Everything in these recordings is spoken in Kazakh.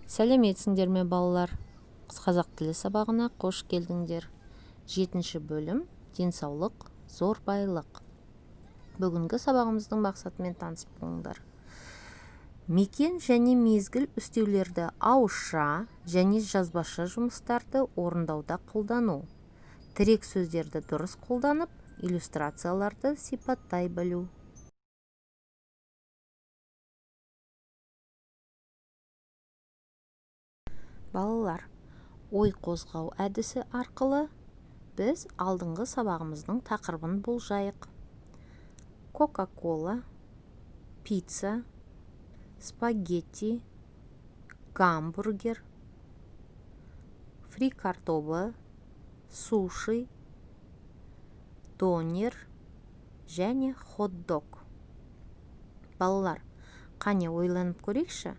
Сәлеметсіңдер ме, балалар! Қазақ тілі сабағына қош келдіңдер. Жетінші бөлім: «Денсаулық – зор байлық». Бүгінгі сабағымыздың мақсатымен таныс болыңдар. Мекен және мезгіл үстеулерді ауызша және жазбаша жұмыстарды орындауда қолдану. Тірек сөздерді дұрыс қолданып, иллюстрацияларды сипаттай білу. Балалар, ой қозғау әдісі арқылы біз алдыңғы сабағымыздың тақырыбын болжайық. Кока кола, пицца, спагетти, гамбургер, фри картобы, суши, донер және хот-дог. Балалар, қане, ойланып көрейікші,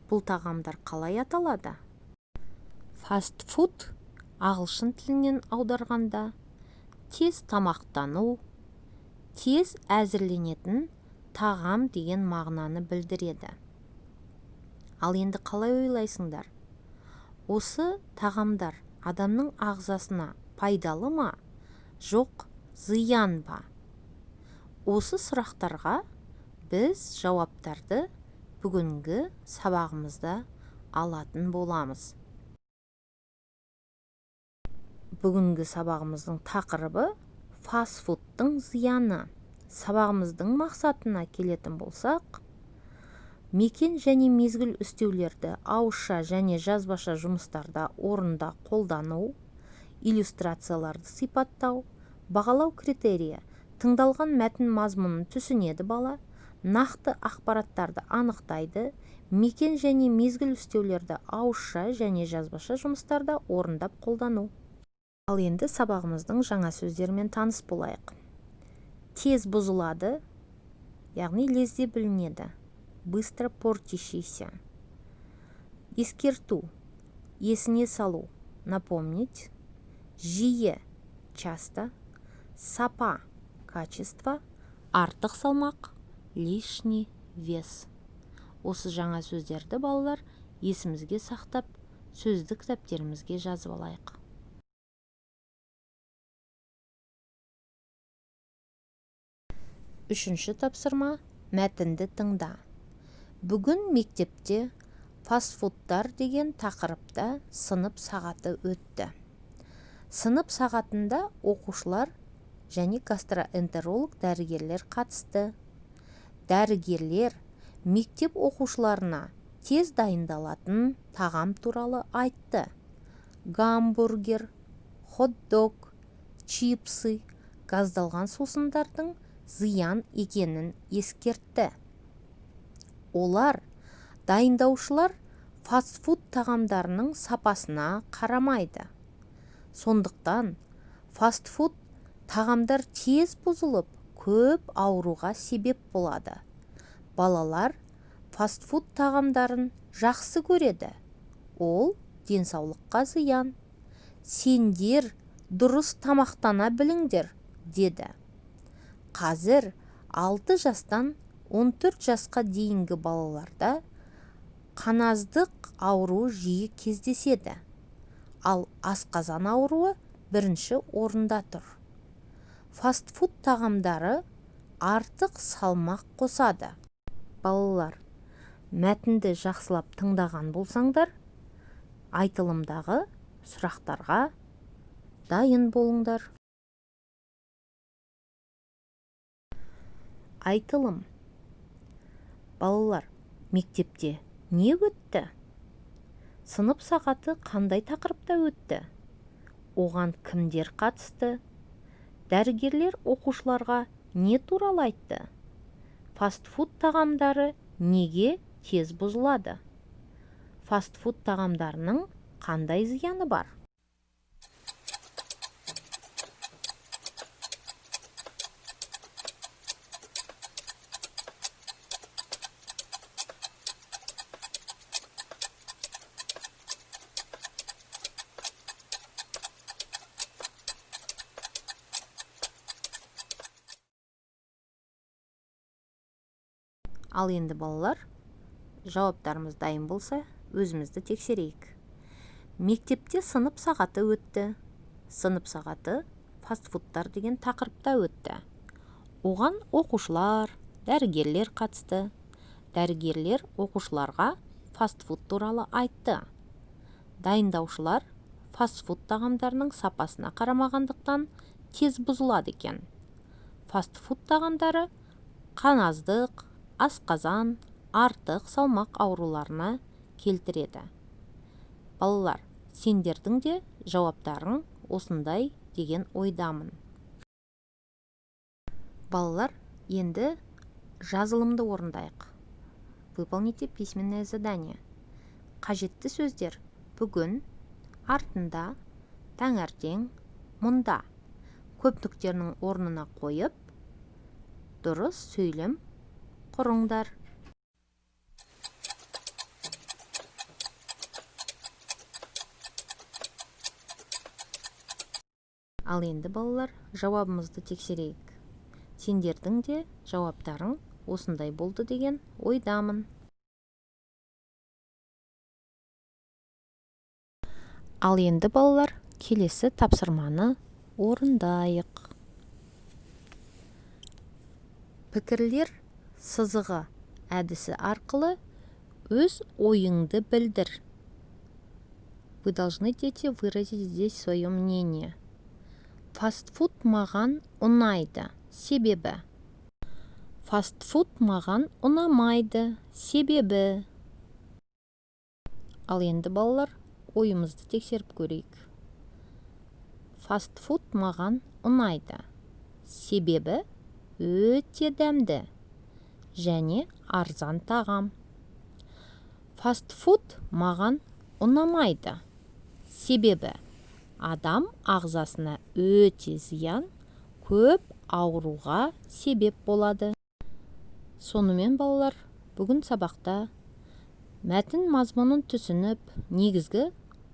бұл тағамдар қалай аталады? Фастфуд ағылшын тілінен аударғанда тез тамақтану, тез әзірленетін тағам деген мағынаны білдіреді. Ал енді қалай ойлайсыңдар, осы тағамдар адамның ағзасына пайдалы ма, жоқ зиян ба? Осы сұрақтарға біз жауаптарды бүгінгі сабағымызда алатын боламыз. Бүгінгі сабағымыздың тақырыбы: фастфудтың зияны. Сабағымыздың мақсатына келетін болсақ, мекен және мезгіл үстеулерді ауызша және жазбаша жұмыстарда орында қолдану, иллюстрацияларды сипаттау. Бағалау критерийі: тыңдалған мәтін мазмұнын түсінеді бала, нақты ақпараттарды анықтайды, мекен және мезгіл үстеулерді ауызша және жазбаша жұмыстарда орындап қолдану. Ал енді сабағымыздың жаңа сөздерімен таныс болайық. Тез бұзылады, яғни лезде бүлінеді, быстро портящийся. Ескерту – есіне салу, напомнить. Жиі – часто. Сапа – качество. Артық салмақ – лишний вес. Осы жаңа сөздерді, балалар, есімізге сақтап, сөздік дәптерімізге жазып алайық. Үшінші тапсырма: мәтінді тыңда. Бүгін мектепте «Фастфудтар» деген тақырыпта сынып сағаты өтті. Сынып сағатында оқушылар және гастроэнтеролог дәрігерлер қатысты. Дәрігерлер мектеп оқушыларына тез дайындалатын тағам туралы айтты. Гамбургер, хот-дог, чипсы, газдалған сусындардың зиян екенін ескертті. Олар дайындаушылар фастфуд тағамдарының сапасына қарамайды, сондықтан фастфуд тағамдар тез бұзылып, көп ауруға себеп болады. Балалар фастфуд тағамдарын жақсы көреді, ол денсаулыққа зиян. Сендер дұрыс тамақтана біліңдер, деді. Қазір 6 жастан 14 жасқа дейінгі балаларда қаназдық ауруы жиі кездеседі, ал асқазан ауруы бірінші орында тұр. Фастфуд тағамдары артық салмақ қосады. Балалар, мәтінді жақсылап тыңдаған болсаңдар, айтылымдағы сұрақтарға дайын болыңдар. Айтылым. Балалар, мектепте не өтті? Сынып сағаты қандай тақырыпта өтті? Оған кімдер қатысты? Дәрігерлер оқушыларға не туралы айтты? Фастфуд тағамдары неге тез бұзылады? Фастфуд тағамдарының қандай зияны бар? Ал енді, балалар, жауаптарымыз дайын болса, Өзімізді тексерейік. Мектепте сынып сағаты өтті. Сынып сағаты фастфудтар деген тақырыпта өтті. Оған оқушылар, дәрігерлер қатысты. Дәрігерлер оқушыларға фастфуд туралы айтты. Дайындаушылар фастфуд тағамдарының сапасына қарамағандықтан, тез бұзылады екен. Фастфуд тағамдары қаназдық, асқазан, артық салмақ ауруларына келтіреді. Балалар, сендердің де жауаптарың осындай деген ойдамын. Балалар, енді жазылымды орындайық. Выполните письменное задание. Қажетті сөздер: бүгін, артында, таңертең, мұнда. Көп нүктерінің орнына қойып, дұрыс сөйлем құрыңдар. Ал енді, балалар, жауабымызды тексерейік. Сендердің де жауаптарың осындай болды деген ойдамын. Ал енді, балалар, келесі тапсырманы орындайық. Пікірлер сызығы әдісі арқылы өз ойыңды білдір. Вы должны, дети, выразить здесь свое мнение. Фастфуд маған ұнайды, себебі. Фастфуд маған ұнамайды, себебі. Ал енді, балалар, ойымызды тексеріп көрейік. Фастфуд маған ұнайды, себебі өте дәмді және арзан тағам. Фастфуд маған ұнамайды, себебі адам ағзасына өте зиян, көп ауруға себеп болады. Сонымен, балалар, бүгін сабақта мәтін мазмұнын түсініп, негізгі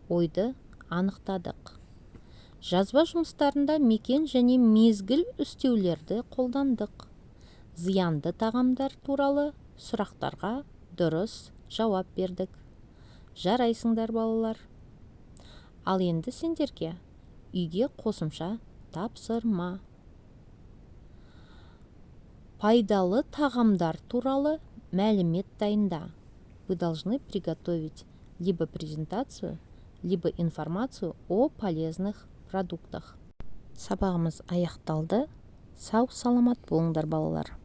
ойды анықтадық. Жазба жұмыстарында мекен және мезгіл үстеулерді қолдандық. Зиянды тағамдар туралы сұрақтарға дұрыс жауап бердік. Жарайсыңдар, балалар! Ал енді сендерге үйге қосымша тапсырма: пайдалы тағамдар туралы мәлімет дайында. Вы должны приготовить либо презентацию, либо информацию о полезных продуктах. Сабағымыз аяқталды. Сау саламат болыңдар, балалар!